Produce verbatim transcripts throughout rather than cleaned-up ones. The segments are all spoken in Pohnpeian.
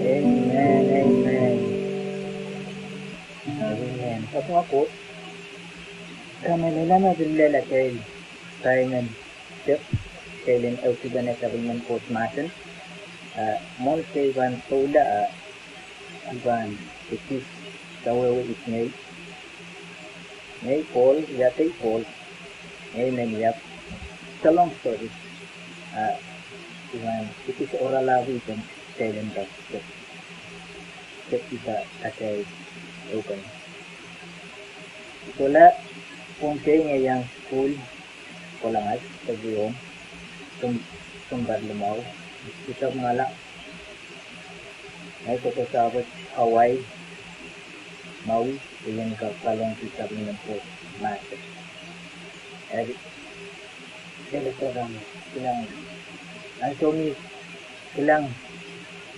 Amen, amen. Amen. Sapwung Koht, kamehlele me pil lel atail sain en tep, kitail en ehu kipen sapwellimen Koht mahsen. Ah, mwohn kitail pahn sohla, ah, I pahn ekis sawehwe ipwsang. Ngehi Pohl, ia kei Pohl. Ngehi men iap. It's a long story. Ah, I pahn ekis oaralahki ipwsang kitail en kak tep, tep ipwsang atail ehu kan. Sohla, pwong kei ngehi iang sukuhl kohlahng at, Tepiong, soun, sounpar limau, I tepda mala, ngehi kohdo sapwet Hawaii, Maui, I en kak kalohngki sapwellimen Koht mahsen. Eri, I pil kak kilang, ansou me I kilang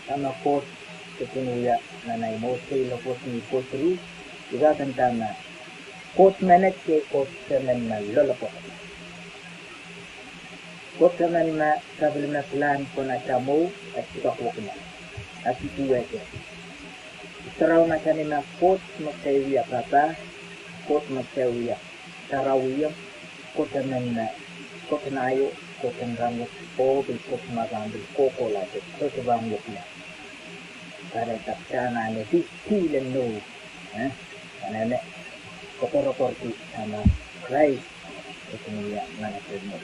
dahme Koht ketin wia nan ahi mour, I lokohng ni Koht ru, I kak nda me Koht menet iei Koht emen me loalopwoat. Koht emen me sapwellime pilahn pwehn atail mour, atail pwukoa, atail duwehte. Sarawi mahsanih me Koht me kitail wia pahpa, Koht me kitail wia sarawio, Koht emen me, Koht en aio, Koht en rahnwet, oh pil Koht me pahn pil kohkohlahte, Koht pahn wia pil. Pahn e kak tana ne di, di len nou, eh? Pahn e koapworopworki dahme Krais ketin wia nan atail mour.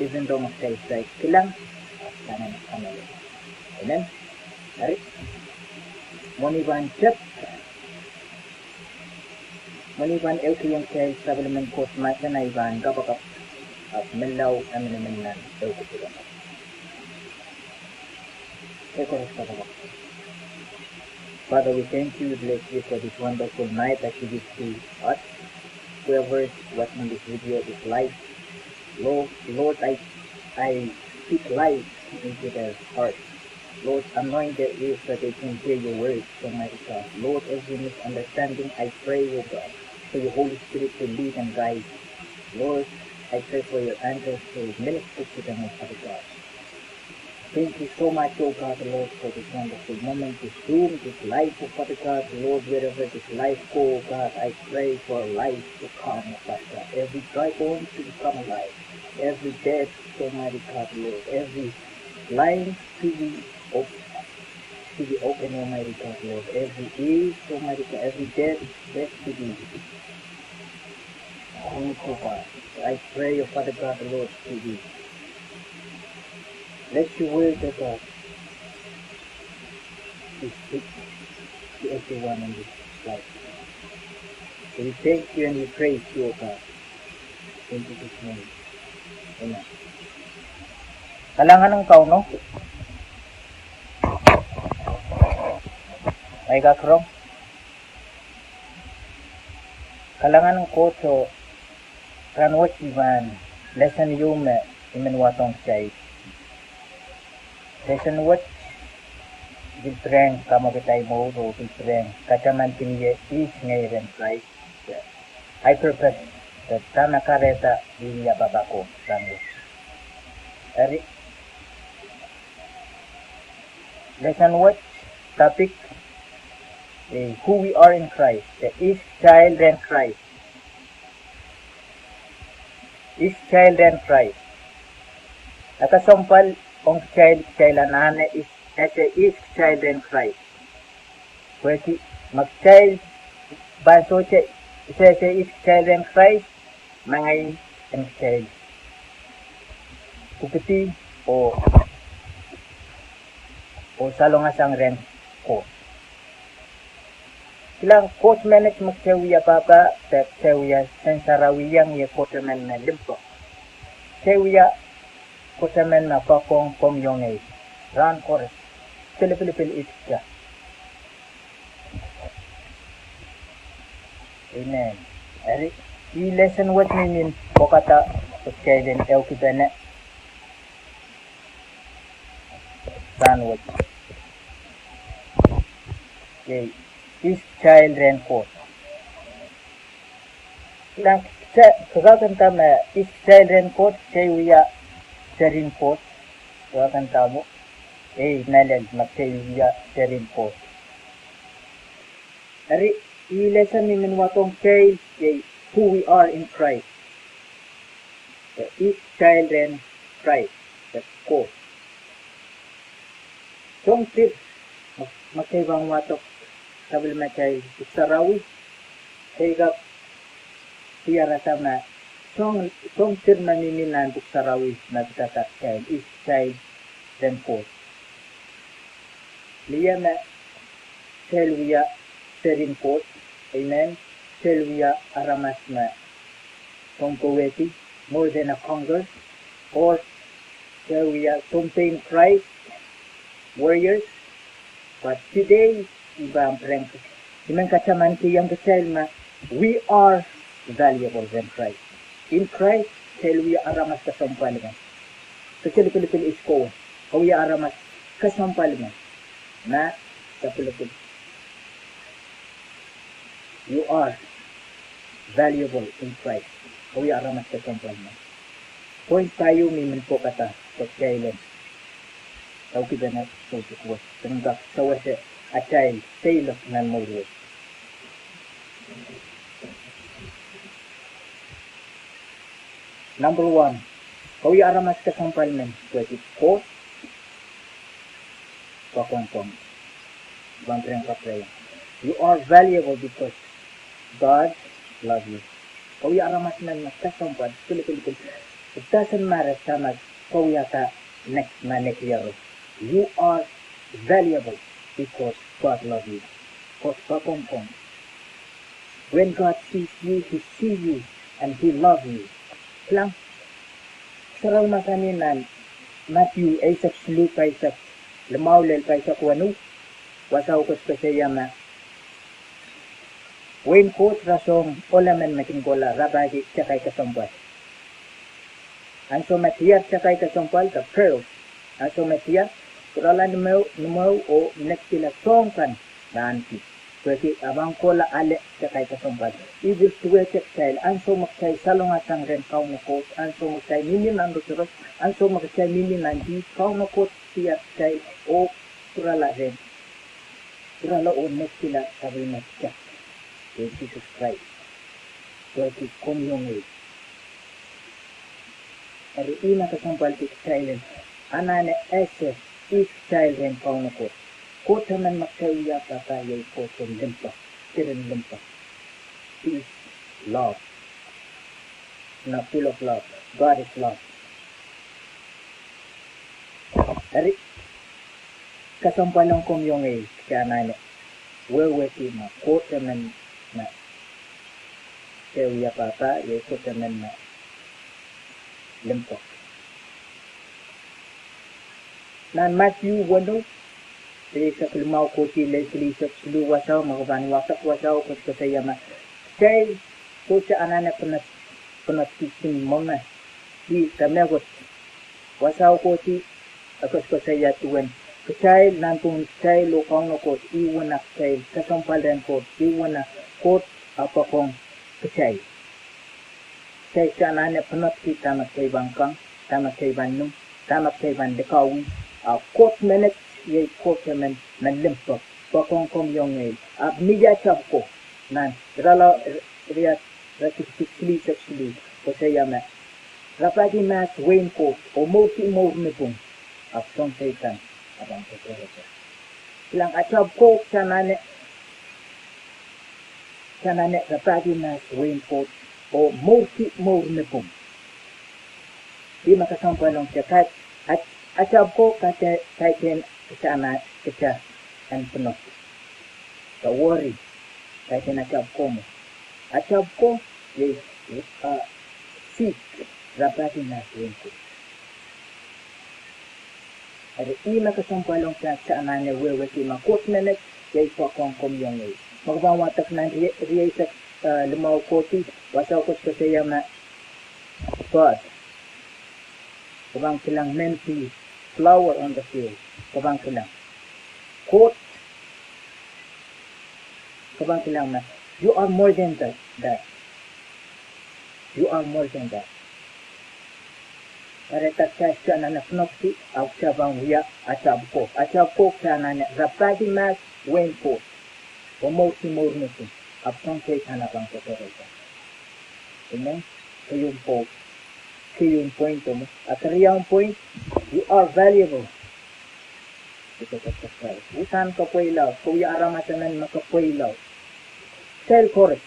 Even though me kitail sohte kilang, pahn e kamehlele. Amen. Eri, mwohn I pahn tep, mwohn I pahn ehukihong kitail sapwellimen Koht mahsen, I pahn kapakap, ahpw menlau emenemen nan ehu kupwuren. Kitail koaros kapakap. Father, we thank you, we bless you for this wonderful night that you give to us. Whoever is watching this video, this live, Lord, Lord, I, I speak life into their heart. Lord, anoint their ears so they can hear your word, Almighty God. Lord, every misunderstanding, I pray, oh God, for your Holy Spirit to lead and guide. Lord, I pray for your angels to minister to them, Almighty God. Thank you so much, oh God, Lord, for this wonderful moment, this room, this life, oh Father God, Lord, wherever this life go, oh God, I pray for life to come, oh Father God. Every dry bone to become alive. Every dead, Almighty God, Lord, every blind to be op-, to be open, Almighty God, Lord. Every ear, Almighty God, every deaf, deaf to be Thank you, God. I pray, O Father God, the Lord, to thee. Let your word, O God, be speak to everyone in this life. We thank you and we praise you, O God. In Jesus' name. Amen. Kalahngan en Kauno. Ahi kakerong. Kalahngan en Koht oh, rahnwet I pahn lesen ieu me I men wadohng kitail. Lesen wet I pil pwurehng kamwekid ahi mour oh I pil pwurehng katamankin ie ihs ngehi rehn Krais, ahi purpose, de dahme kahrehda I wia papah ko rahnwet. Eri, lesen wet, topic, eh, who we are in Christ, de ihs kitail rehn Krais. Ihs kitail rehn Krais. E kesempwal ong kitail, kitail anahne ihs, ese ihs kitail rehn Krais. Pwehki ma kitail pahn sohte sehse ihs kitail rehn Krais, mengei en kitail kupwudi oh, oh salongasang rehn Koht. Kilang, Koht menet me kitail wia papah, de kitail wia sehse sarawi iang ie Koht emen me limpoak. Kitail wia Koht emen me poakohng komwi oh ngehi rahn koaros, de lipilipil ihs kita. Amen. Eri, ih lesen wet me I men pwokada, pwe kitail en ehukipene rahnwet. Okay. Ihs kitail rehn Koht. Kilang, kitail, kitail kak nda me ihs kitail rehn Koht, kitail wia serin Koht. Kitail kak nda mwo, ei, mehlel me kitail wia serin Koht. Eri, ih lesen me I men wadohng kitail, iei who we are in Christ. De ihs kitail rehn Krais, de Koht. Soahng dir, ma, ma kitail pahn wadek sapwellimatail pwuhk sarawi, kitail kak diarada me soahng, soahng dir me mihmi nan pwuhk sarawi me pidada kitail, ihs kitail rehn Koht. Mie me kitail wia serin Koht, amen. Kitail wia aramas me soun powehdi, more than a conqueror, oh kitail wia sounpei en Krais, warriors. But today, I pahn pwurehng, I men katamankiong kitail me we are valuable rehn Krais. In Christ, kitail wia aramas kesempwal men. Kitail lipilipil ihs kowe, ke wia aramas kesempwal men. Ma, kitail lipilipil. You are valuable in Christ. Ke wia aramas kesempwal men. Point pahieu me I men pwokada, pwe kitail en ehukipene soutuk wet, pwe en kak sewese atail seiloak nan mour wet. Number one, ke wia aramas kesempwal men pwehki Koht poakohng komwi. Pahn pwurehng kaperei. You are valuable because God love you. Ke wia aramas men me kesempwal, lipilipil. It doesn't matter dahme ke wiahda next ma next year. You are valuable because God love you. Koht poakohng komwi. When God sees you, He see you and He love you. Kilang, sarawi mahsanih nan Matthew eisek siluh, pahisek limau lel pahisek weneu, wasa o koasoakoasoia me wehin Koht rasehng ohl emen me kin kohla rapahki takai kesempwal. Ansou me diar takai kesempwal, the pearl. Ansou me diar, pwurala nimou, nimou oh neksila soahng kan me ahneki. Pwehki e pahn kohla ale takai kesempwal. Ih pil duwehte kitail, ansou me kitail salongasang rehn Kauno Koht, ansou me kitail mihmi nan rotorot, ansou me kitail mihmi nan dihp, Kauno Koht diar kitail oh pwurala rehn, pwurala oh neksila sapwellime kita. Rehn Sises Krais. Pwehki komwi oh ngehi. Eri ih me kesempwalki kitail en anahne ese ihs kitail rehn Kauno Koht. Koht emen me kitail wia papah iei Koht en limpoak, diren limpoak. Peace, love. Full of love. God is love. Eri, kesempwal ong komwi oh ngehi, kitail anahne wehwehki me Koht emen me kitail wia pahpa, iei Koht emen me limpoak. Nan Madiu weneu, rieisek limau kohdi lel silihsek siluh wasao, ma ke pahn wadek wasao, koasoakoasoia me kitail sohte anahne penat-, penatki kin mwenge. Ih, ke mehkot, wasao kohdi, e koasoakoasoia duwen kitail, nanpwungen kitail oh Kauno Koht, ih uwen kitail, kesempwal rehn Koht, ih uwen Koht, e poakohng kitail. Kitail anahne penatki dahme kitail pahn kang, dahme kitail pahn nim, dahme kitail pahn likawih, a Koht menet, iei Koht emen me limpoak, poakohng komwi oh ngehi. Ahpw ni atail pwukoa, nan Irala, ria, iretikitik silihsek siluh, koasoia me, rapahki mahs wehin Koht, oh mourki mour ni pwung, ahpw soang Sehdan, ahpw pahn koapworopwor. Kilang, atail pwukoa kitail anahne, kitail anahne rapahki mahs wehin Koht, oh mourki mour ni pwung. Ih me kesempwal ong kitail, at-, atail pwukoa kaidehn, kaidehn kitail anahne, kitail en penat. Ke worry, kaidehn atail pwukoa mwo. Atail pwukoa, iei, uh, seek, rapahki mahs wehin Koht. Eri ih me kesempwal ong kitail, kitail anahne wehwehki me Koht menet, iei poakohng komwi oh ngehi. Ma ke pahn wadek nan rie-, rieisek, eh, limau kohdi, wasao koasoakoasoia me bud. Ke pahn kilang mehn pih, flower on the field. Ke pahn kilang. Koht, ke pahn kilang me, you are more than that, that. You are more than that. Kahrehda kitail anahne penatki, ahpw kitail pahn wia atail pwukoa. Atail pwukoa kitail anahne rapahki mahs wehin Koht, oh mourki mour ni pwung, ahpw soang Sehdan e pahn koapworopwor. Amen. Keieun pwoh-, keieun point omw. A keriaun point, you are valuable. Because of the price. Uhdahn ke pweilaud, ke wia aramas emen me ke pweilaud. Kitail koaros.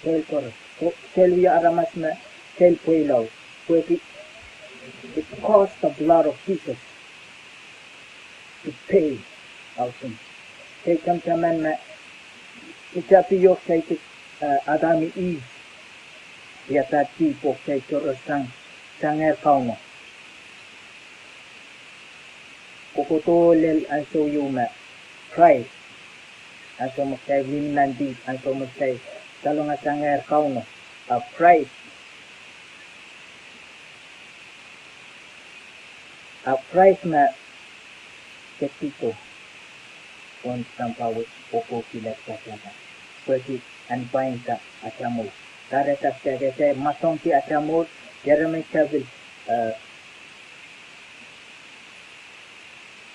Kitail koaros. Ke-, kitail wia aramas me kitail pweilaud. Pwehki it cost the blood of Jesus to pay our sin. Kitail tamataman me, me tapio kitail, eh, Adam oh Ihp, iei dahme dihp oh kitail sohte sang, sangehr Kauno. Kokohdo lel ansou ieu me Krais, ansou me kitail mihmi nan dihp, ansou me kitail salonga sangehr Kauno, ahpw Krais, ahpw Krais me ketido pohn sampah wet oh kohkihla kitail kan, pwehki en pwainda atail mour. Kahrehda kitail, kitail masoanki atail mour, iei me kitail pil, eh,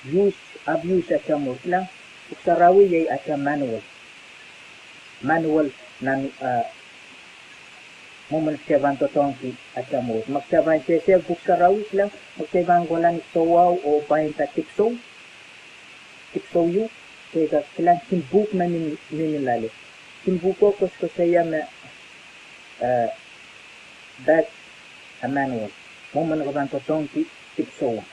use, abuse atail mour. Kilang, Pwuhk Sarawi iei atail manual. Manual nan, eh, mwomwen kitail pahn doadoahngki atail mour. Ma kitail pahn sehse Pwuhk Sarawi, kilang, ma kitail pahn kohla ni sowahu oh pwainda dipwisou, dipwisou ieu, kitail kak kilang, kin pwuhk me mihmi, mihmi loale. Kin pwuhko koasoakoasoia me, eh, that a manual. Mwomwen ke pahn doadoahngki dipwisou.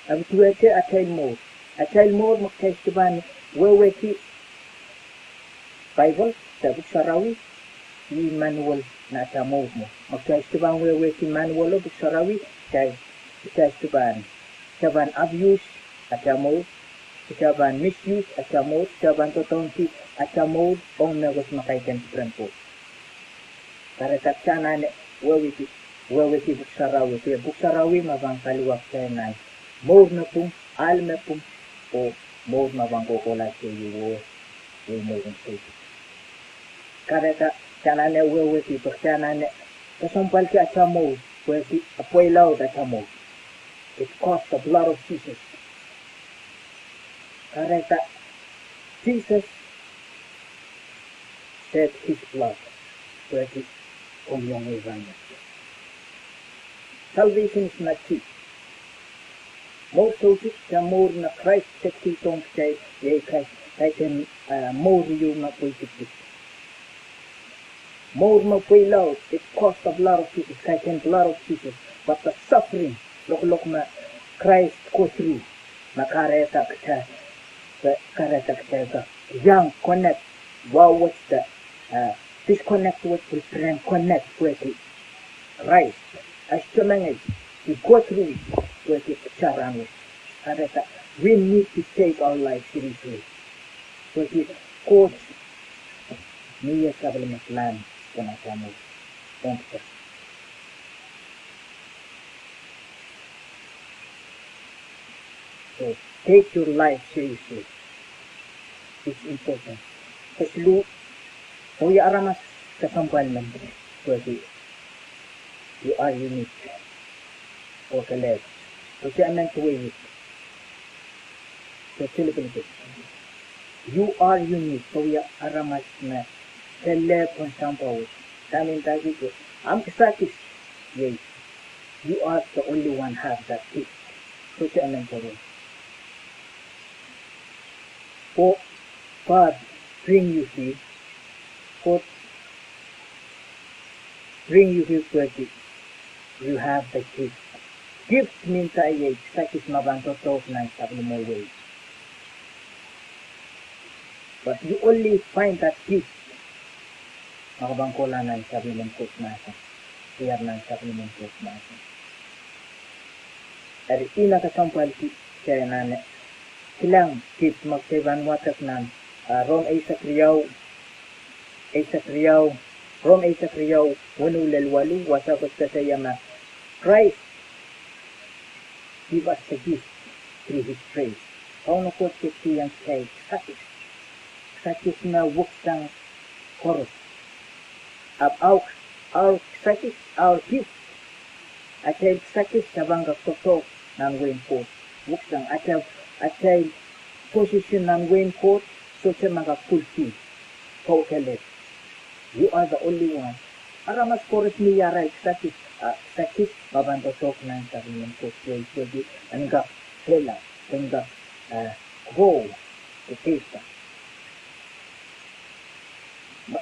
Ahpw duwehte atail mour. Atail mour ma kitail sohte pahn wehwehki Bible, de Pwuhk Sarawi, ih manual nan atail mour mwo. Ma kitail sohte pahn wehwehki manual oh Pwuhk Sarawi, kitail, kitail sohte pahn, kitail pahn abuse atail mour, kitail pahn misuse atail mour, kitail pahn doadoahngki atail mour ong mehkot me kaidehn kupwuren Koht. Kahrehda kitail anahne wehwehki, wehwehki Pwuhk Sarawi, pwe Pwuhk Sarawi me pahn kaluwa kitail nan mour me pwung, ahl me pwung, oh mour me pahn kohkohla kitail oh, oh mour me sou. Kahrehda kitail anahne wehwehki, pwe kitail anahne kesempwalki atail mour, pwehki e pweilaud atail mour. It cost the blood of Jesus. Kahrehda Jesus shed his blood, pwehki komwi oh ngehi pahn. Salvation is not cheap. Mour soutuk, kitail mour me Krais ketidohng kitail, iei kaidehn, eh, mour ieu me pweidipwidip. Mour me pweilaud, it cost a lot of people, it cost a lot of people, but the suffering, lokolok me Christ go through, me kahrehda kitail, kahrehda kitail ka iang connect, wawehte, uh, disconnect wet, we can connect with Christ. As to mengei, we go through it, we can challenge it. Kahrehda, we need to take our life seriously. Pwehki Koht mie sapwellime plan pwe atail mour. Thank you. So take your life seriously. It's important. Kesiluh, oh, ia aramas kesempwal men, pwehki you are unique. Oh, kelehpw. Pwehki I mean to wait. So, silipilipil. You are unique, oh, ia aramas me kelehpw en sampah wet. That means that you, ahmw kisakis, yei. You are the only one have that gift. So, I mean to wait. For God bring you here, Koht bring you here pwehki you have the gift. Gift means a iei kisakis me pahn doadoahk nan sapwellime wehi. But you only find that gift ma ke pahn kohla nan sapwellimen Koht mahsen, diar nan sapwellimen Koht mahsen. Eri ih me kesempwalki kitail anahne kilang gift me kitail pahn wadek nan, ah, Rom eisek riau, eisek riau, Rom eisek riau, weneu lel waluh, wasa koasoia me Christ give us the gift through his grace. Kauno Koht ketikihong kitail kisakis, kisakis me weksang koaros. Ahpw our, our kisakis, our gift, atail kisakis, kitail pahn kak doadoahk nan wehin Koht. Weksang atail, atail position nan wehin Koht, sohte me kak fulfill. Kau kelehpw. You are the only one. Aramas koaros mie arail kisakis, ah, kisakis me pahn doadoahk nan sapwellimen Koht wehi, pwehki en kak fela, en kak, ah, grow, kitail pahn. Me,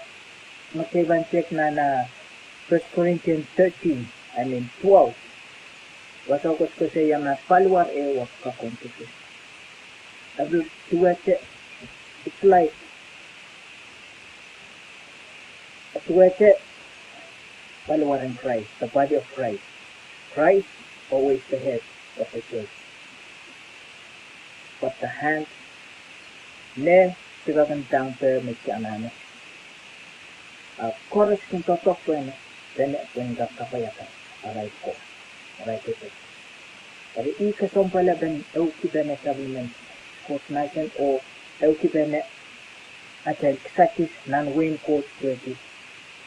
me kitail pahn check nan, ah, First Corinthians thirteen, I mean twelve. Wasa koasokoasoia me paliwar ehu ahpw kakon kihong. Ahpw duwehte, it's like, duwehte paliwar en Christ, the body of Christ. Christ always the head of the church. But the hand, ne, sikakin tang peh me se anahne. Ah, koaros kin doadoahk pwehn, pwehn, pwehn kak kapwaiada arail ko, arail ko. Eri ih kesempwalpen ehukipene sapwellimen Koht mahsen oh ehukipene atail kisakis nan wehin Koht pwehki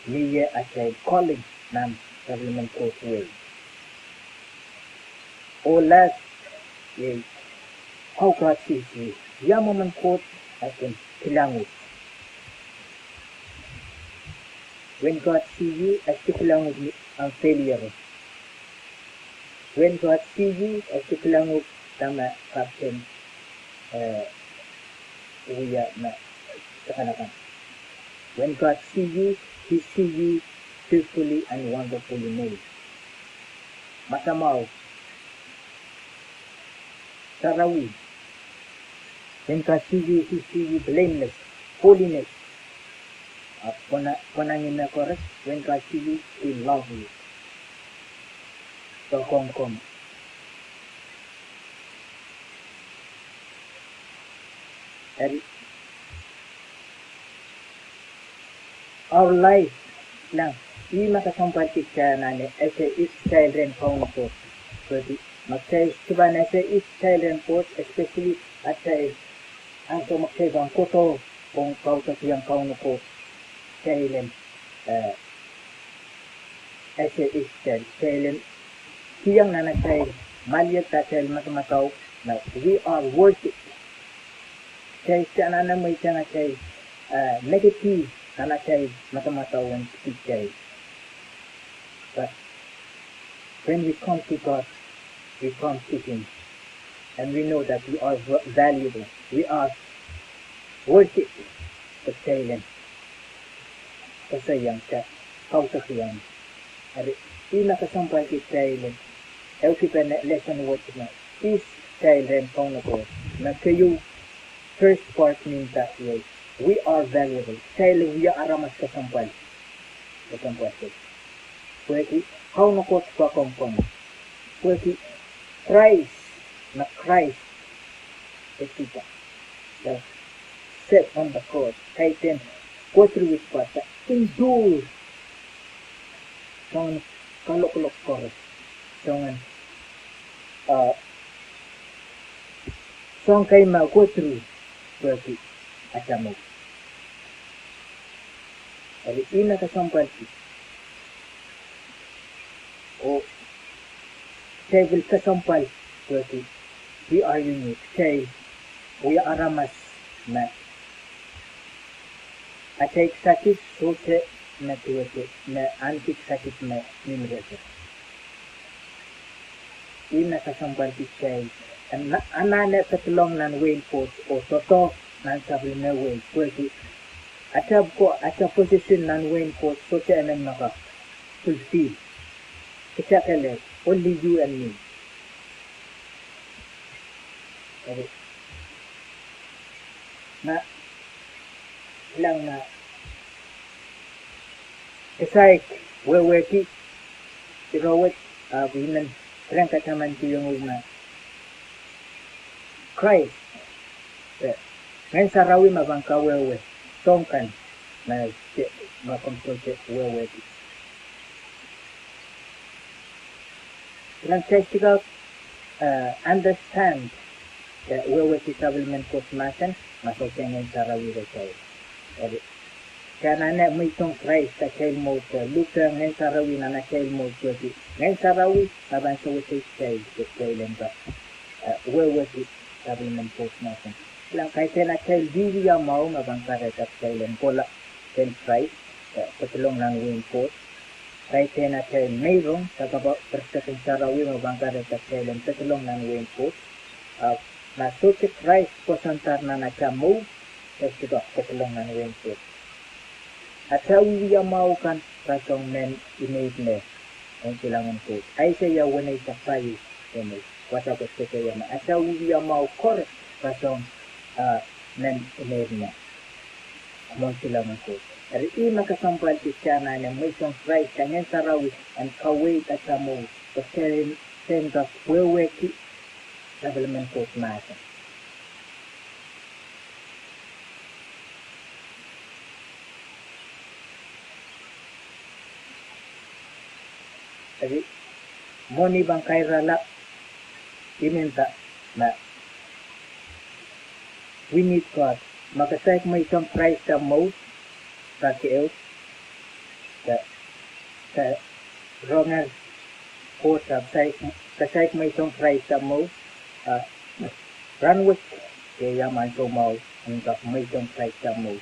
mie atail calling nan sapwellimen Koht wehi. Oh last, yei, how God sees you. Ia mwomwen Koht e kin kilang uhk. When God see you, e sohte kilang uhk ni ahmw failure. When God see you, e sohte kilang uhk dahme kapten, eh, wia me, sakanakan. When God see you, he see you fearfully and wonderfully made. Matamau, sarawi. When God see you, he see you blameless, holiness. Ah, pwena, pwena ngihne koaros, when God see you, he love you. Soh, kongkong. Eri, our life, kilang, ih me kesempwalki kitail anahne ese ihs kitail rehn Kauno Koht. Pwehki ma kitail sohte pahn ese ihs kitail rehn Koht, especially atail, ansou me kitail pahn kohdo ong kaudokiong Kauno Koht, kitail en, eh, ese ihs kitail, kitail en kihong nan atail maliet, atail madamadau, me we are worthy. Kitail sohte anahne mweidehng atail, eh, negative nan atail madamadau en kitail. But when we come to God, we come to him. And we know that we are va-, valuable. We are worthy. Pwe kitail en, koasoiong, kaudok iang. Eri, ih me kesempwalki kitail en, ehu kipen lesson wet me, ihs kitail rehn Kauno Koht, me keieu first part nin that way. We are valuable. Kitail wia aramas kesempwal. Kesempwal. Pwehki Kauno Koht poakohng komwi. Pwehki Krais, me Krais, e kita. The set on the cross. Kaidehn Koht rewit pahta endure. Soangen kalokolok koaros. Soangen, uh, soangen kaima Koht rewit pwehki atail mour. Eri ih me kesempwalki. Oh kitail pil kesempwal pwehki we are unique. Kitail wia aramas me atail kisakis sohte me duwehte me ahneki kisakis me mihmi rehtail. Ih me kesempwalki kitail en anahne pedolong nan wehin Koht oh doadoahk nan sapwellime wehi pwehki atail, atail position nan wehin Koht sohte emen me kak fulfill. Kitail kele, only you and me. Eri, ma, kilang ma, kitail wehwehki ire wet, ahpw I men pil katamankiong uhk me Krais, eh, Ngehn Sarawi me pahn kawehwe soahng kan me, me komw sohte wehwehki. Kilang, kitail kak, eh, understand, eh, wehwehki sapwellimen Koht mahsen, ma sohte Ngehn Sarawi rehtail. Eri, kitail anahne mweidohng Krais atail mour, eh, luhke Ngehn Sarawi nan atail mour pwehki Ngehn Sarawi me pahn sewese kitail, kitail en kak, eh, wehwehki sapwellimen Koht mahsen. Kilang, kaidehn atail wiewia mwahu me pahn kahrehda kitail en kohla rehn Krais, eh, pedolong nan wehin Koht. Kaidehn atail meirong, kapa, piresekid sarawi me pahn kahrehda kitail en pedolong nan wehin Koht. Ah, ma sohte Krais koasoandahr nan atail mour, kitail sohte kak pedolong nan wehin Koht. Atail wiewia mwahu kan rasehng mehn imeid me mwohn silangin Koht. Aiseia weneisek pahieu, eme, wasa koasoia me atail wiewia mwahu koaros rasehng, ah, mehn imeid me mwohn silangin Koht. Eri ih me kesempwalki kitail anahne mweidohng Krais, Ngehn Sarawi en kaweid atail mour, pwehki kitail en kak wehwehki sapwellimen Koht mahsen. Eri, mwohn I pahn kairala, I men nda me we need God. Ma ke saik mweidohng Krais atail mour, kak ehu, ke, ke rongen Koht, ah, saik, ke saik mweidohng Krais atail mour, ah, rahnwet, ke iang ansou mwahu en kak mweidohng Krais atail mour.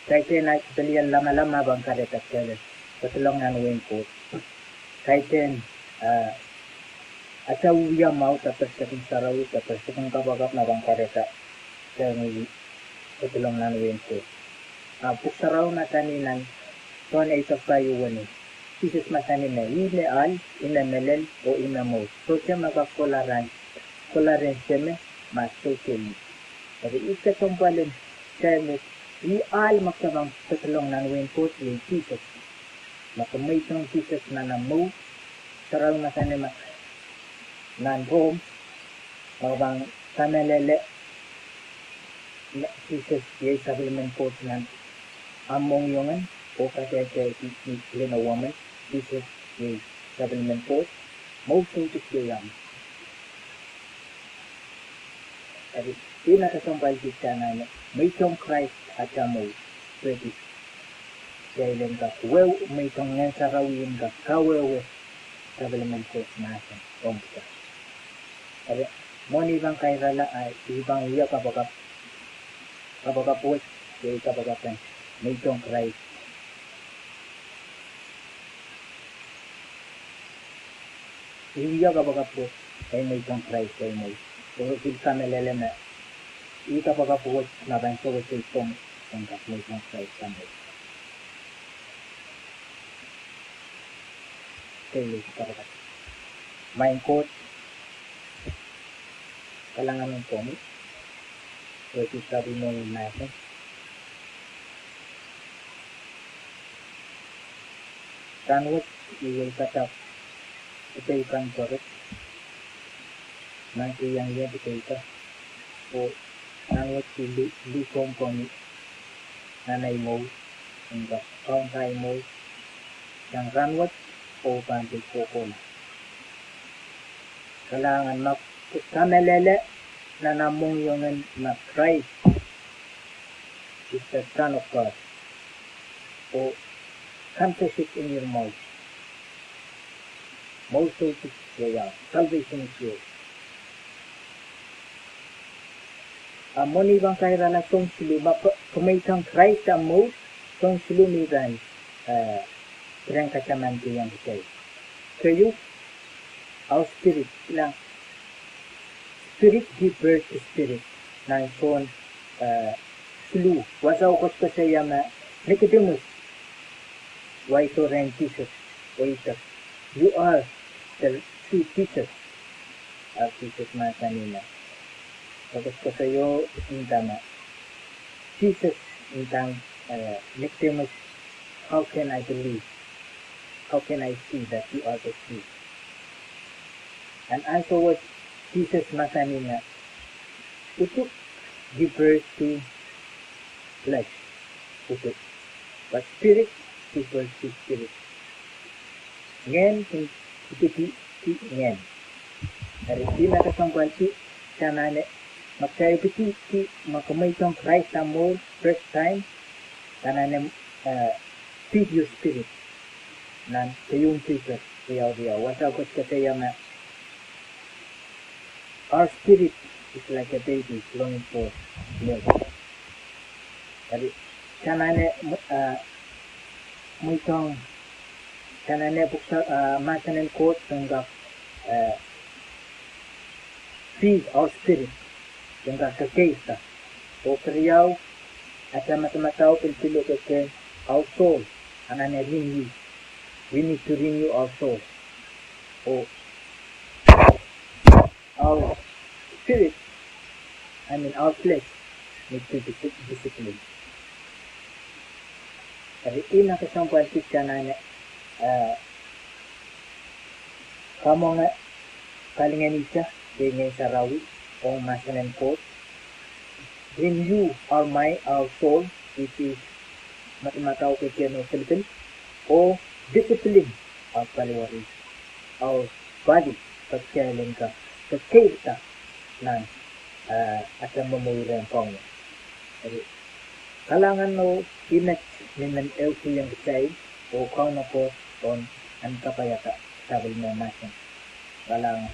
Kaidehn atail pelien lamalam me pahn kahrehda kitail en pedolong nan wehin Koht. Kaidehn, ah, atail wiewia mwahu, atail piresekid sarawi, atail piresekid kapakap me pahn kahrehda kitail en pedolong nan wehin Koht. Ah, Pwuhk Sarawi mahsanih nan Sohn eisek pahieu weneu, Sises mahsanih me, I me ahl, I me mehlel, oh I me mour. Sohte me kak kohla rehn, kohla rehn Seme ma sohte ih. Eri ih kesempwal en kitail me, ih ahl me kitail pahn pedolong nan wehin Koht iei Sises. Ma ke mweidohng Sises nan omw mour, Sarawi mahsanih me nan Rom, ma ke pahn kamehlele me Sises iei sapwellimen Koht nan omw mohngiong oh kadehde ni lel omw mour, Sises iei sapwellimen Koht, mour sohte iei omw. Eri, ih me kesempwalki kitail anahne mweidohng Krais atail mour, pwehki kitail en kak wehwe, mweidohng Ngehn Sarawi en kak kawehwe sapwellimen Koht mahsen ong kitail. Eri, mwohn I pahn kairala, ah, I pahn wia kapakap, kapakap wet, iei kapakap en mweidohng Krais. I wia kapakap wet en mweidohng Krais atail mour. Oh I pil kamehlele me ih kapakap wet me pahn sewese komwi en kak mweidohng Krais nan mour. Maing Koht, kalahngan ong komwi, pwehki sapwellimomwi mahsen. Rahnwet I wia padahk dipei kan koaros, nan keiong ie dipei kan, oh rahnwet I li, lih komwi nan ei mour, en kak kaunda ei mour sang rahnwet oh pahn pil kohkohla. Kalahngan ma ke kamehlele nan ahmw mohngiong me Christ is the Son of God, oh confess it in your mouth, mouth to salvation is yours. A mwohn I pahn kairala soun siluh, ma ke, ke mweidohng Krais ahmw mour, soun siluh me I pahn, eh, pil kataman keiong kitail. Keieu, our spirit, kilang, spirit give birth to spirit. Nan Sohn, eh, siluh, wasao koasokoasoia me Nicodemus waiso rehn Sises, oh idek, "You are the true Jesus." Ahpw Sises mahsanih me, koasokoasoio nda me, Sises ndahng, eh, Nicodemus, "How can I believe? How can I see that you are the true?" And answer was, Sises mahsanih me, "Uhduk give birth to flesh, uhduk, but spirit give birth to spirit." Ngehn kin ipwidi ngehn. Eri ihme kesempwalki, kitail anahne, ma kitail ipwidi, ma ke mweidohng Krais ahmw mour first time, ke anahne, eh, feed your spirit. Nan keieun Sises riau riau, wasao koasokoasoia me, "Our spirit is like a baby longing for milk." Eri, kitail anahne, eh, mweidohng, kitail anahne pwuhk sa-, eh, mahsen en Koht en kak, eh, feed our spirit, en kak kekeirda. Oh keriau, atail madamadau pil pil, oh kehkehn, our soul anahne renew. We need to renew our soul. Oh our spirit, I mean our flesh, need to be disciplined. Eri ihme kesempwalki kitail anahne, eh, kamwenge, kalinganihda, de Ngehn Sarawi, ong mahsen en Koht. Renew our mind, our soul, which is madamadau, kehkehn oh pilipil, oh discipline our body, our body, pwe kitail en kak kekeirda nan, eh, atail momour en Kauno. Eri, kalahngan oh inet mi men ehukihong kitail, oh Kauno Koht en kapaiada sapwellime mahsen. Kalahngan.